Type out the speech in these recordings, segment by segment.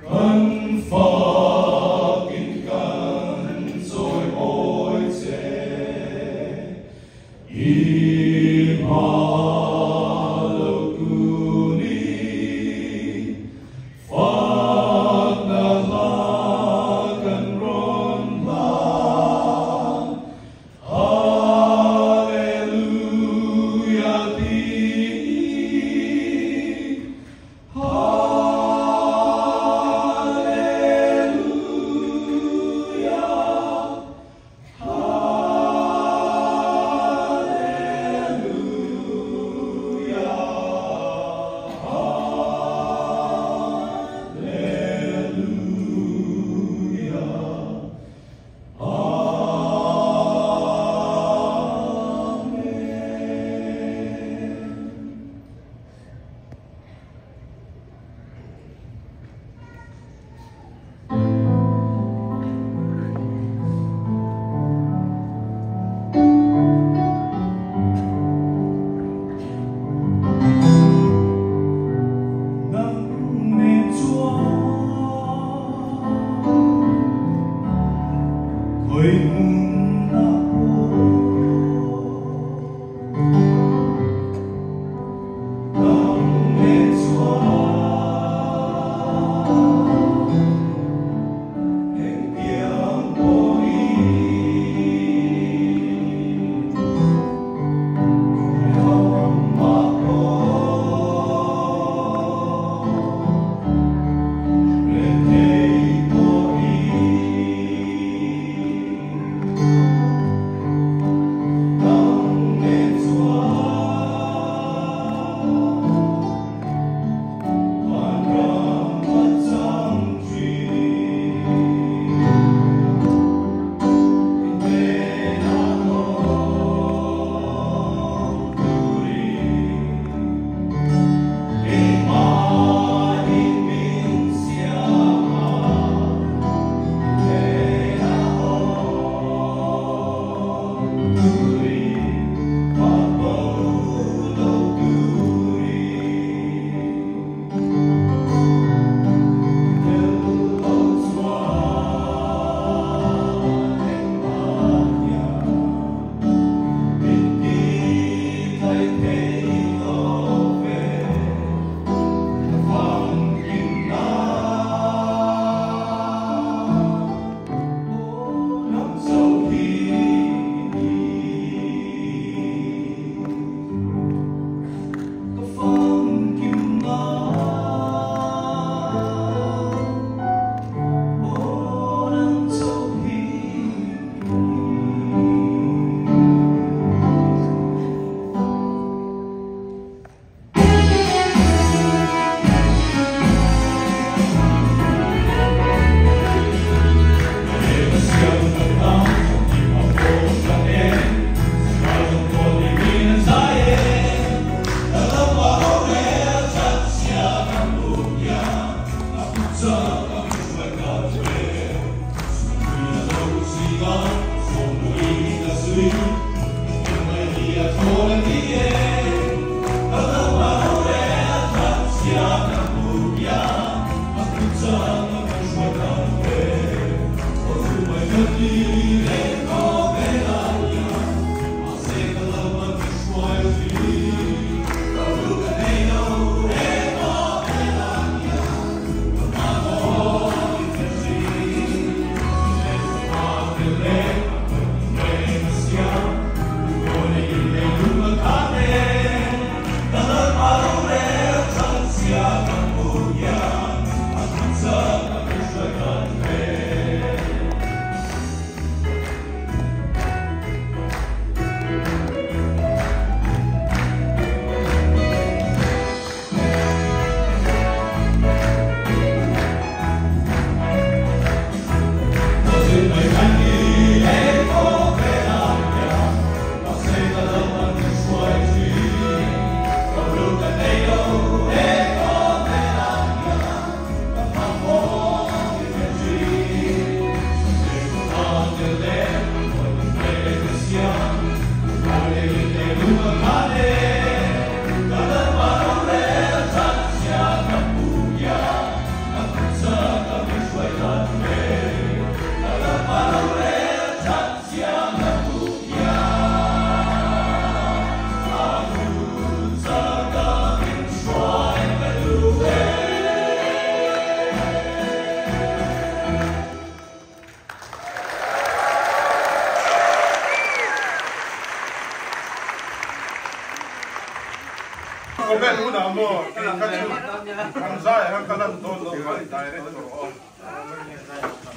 Kan fakin kan chawimawi che. I hma lo kunin fakna hla kan rawn hlan. Hallelujah tiin. Hallelujah, Hallelujah, Hallelujah. Amen. Nang nen chuan khawi hmunah pawh nang nen chuan engtiang pawhin hrehawmah pawh rethei pawhin nang nen chuan vanram a chang thin. I hnenah awm turin keimahin min siam a, i hnenah awm turin ka bo lo turin. I tel lo chuan engmah hian min ti tlai thei lo ve, ka famkim na. Aw nang chauh hi i ni, ka famkim na. Aw nang chauh hi i ni.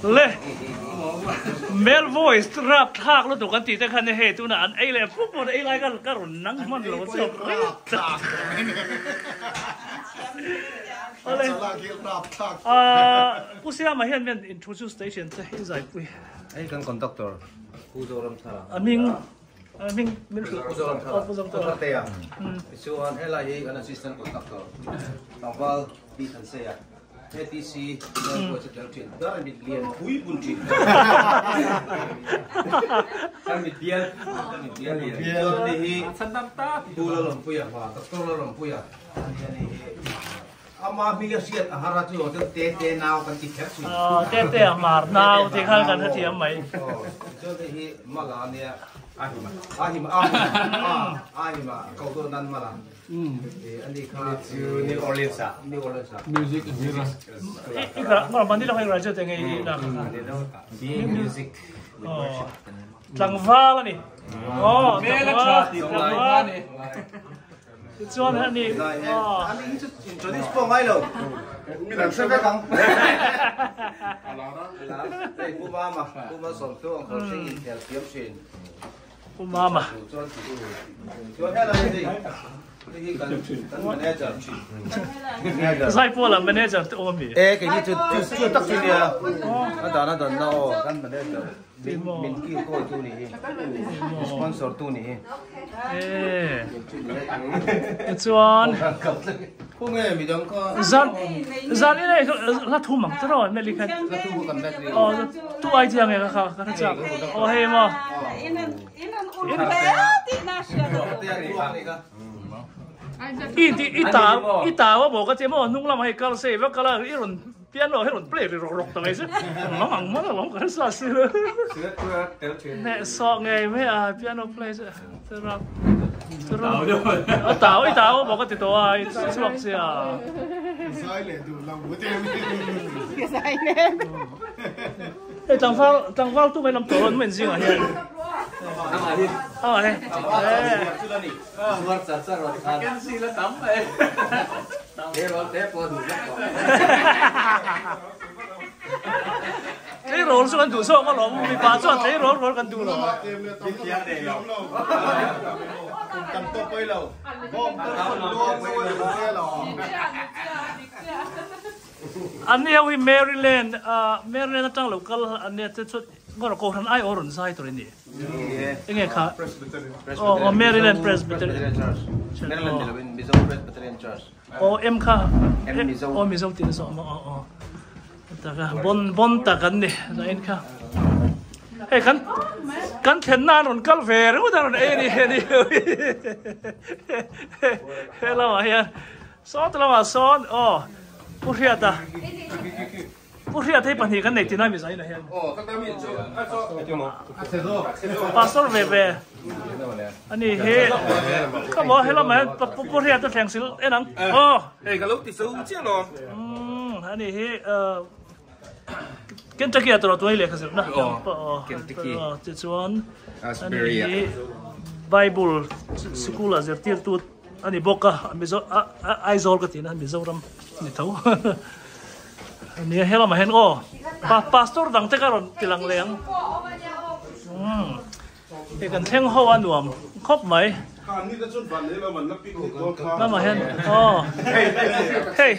Le male voice rapthlak lutuk an tih te khan hei tunah an ei leh fuk maw ei lai kha ka rawn nang hman lo chu Awle Pu Siama hian mian introduce station te i zaipui. Hei kan conductor Pu Zoramthara. A hming A hming min hrilh. Pu Zoramthara. Pu Zoramthara. Tichuan helai hi kan assistant conductor tlangval Pi Thanseia. ATC Lengpui chu tel thin dar mit lian pui bun thin dar mit bial dar mit bial lian chuan ni hi Pu Lalawmpuia hma Doctor Lalawmpuia ani hi ama hming a hriat a har a chu chuan te te nau kan ti kher thin te te a hmar nau tih khan kan hrethiam mai chuan hei hi mala ania ahima ahima ahima ahima ko dawn nan mala New Orleans ah New Orleans ah music a zir a I gra ngor mani lo hei graduate nge i na BA music with worship tlangval ani oh Hmel a tha tih pawh a ni chuan ani ani hi chu introduce pawh ngai lo min an hre vek ang hei pu mama pu malsawmthu ang khawr hring inkhel thiam thin Pu Mama. Zai Paula manager te awm a mi? E kei ni chu chu tak chu nia a dan a dan na aw kan manager min min kil kawi tu ni hi sponsor tu ni hi E chuan Khawnge midang kha zan zan in ei hla thum ang tiraw meli khan hla thum kha kan met ri aw tu ai chiang nge kha ka hre chak aw hei maw i ti i ta i ta wa maw ka ti maw hnung lamah hei kal se va kal a i rawn piano hi rawn play ri rawk rawk ta mai chu lam ang hman alawm ka hre sa si lo hnehsawh ngei mai a piano play chu tirap tirap a tau i tau maw ka ti tawh a i chhuak sia zai leh duh lo mu te zai leh hei tlangval tlangval tu mai lam tawh rawn men zingah hian amah hi Zuar char char rawn khan. Vacancy la tam mai. Tleirawl te pawh duh vek tawh. Tleirawl chu kan duh zawk alawm, mipa chuan tleirawl rual kan duh lo. Tam tawk pawi lo. Bawm tawk luam lo. An ni ho hi Maryland, Maryland atang lo kal an nia te chuan ngawr Kohhran ai aw rawn zai tur a ni. Enge kha? Aw aw Maryland Presbyterian Church. Maryland ni lovin Mizo Presbyterian Church. Aw M kha. M Mizo. Aw Mizo tih na zawh maw aw aw. Taka bon bon tak an ni zain kha. Hei kan kan thlen nan rawn kal ve ringawt a rawn ei a ni he ni. He lamah hian Sawt lamah sawn aw Pu Hriata Pu Hriata hi pahnih kan nei tina mi zainah hian Pastor ve ve ani hi ka maw helamah hian Pu Hriata thleng sil en ang aw Hei ka lo ti so chiah lawm ani hi Kentucky ah tawrh tuai lehkha zirna aw Kentucky tichuan ani hi Bible sikul ah zirtirtu A ni bawk a, Mizo a Aizawl ka tihna Mizoram ni tho. Nia he lamah hian aw pa pastor dang te ka rawn ti lang leh ang. Umm hei kan thleng ho a nuam khawp mai. Lamah hian aw hei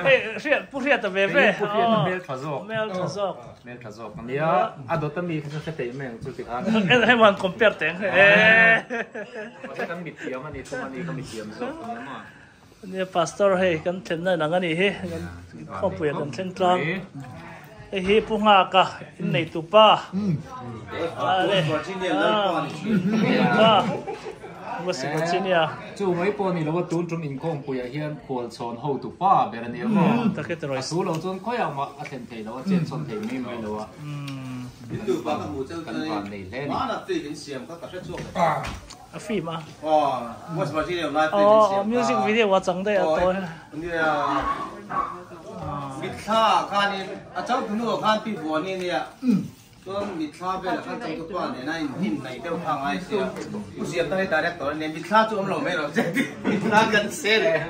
hei hriat pu hriat a ve ve aw hmel tha zawk hmel tha zawk. Hmel tha zawk a nia, a dawt a mi kha chu hre thei mai ang chu ti khan. En hei man compare teng e. Mahse kan mithiam a ni thung a ni ka mithiam zawk a nia maw. Nia pastor hei kan thlenna in ang a nih hi kan khawpuia kan thleng tlang. Hei hi Pu Nghaka innei tu pa. Virginia Lalpa ni thin. Pa. West Virginia. Chu mai pawh ni lo a tun tum inkhawmpuiah hian khualchhawn hotu pa ber a ni maw? A thu lo chuan khawiah mah a thlen thei lo a, chet chhawn thei mai mai lo a. Kan van nei hle a ni. A film a. Aw music video a chang daih a tawi. Mitthla khanin a changtunu khan pi vuani nia. Chuan mitthla velah khan changtupa nena inhnim hnaih deuh kha a ngai sia. Pu Siamta hi director a nia, mitthla chu awm lo mai rawh che tih mitthla kan se leh.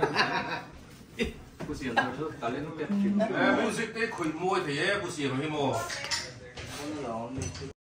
Pu Siam thar chu talented hrim hrim. Music te khawih mawi thei e Pu Siam hi maw.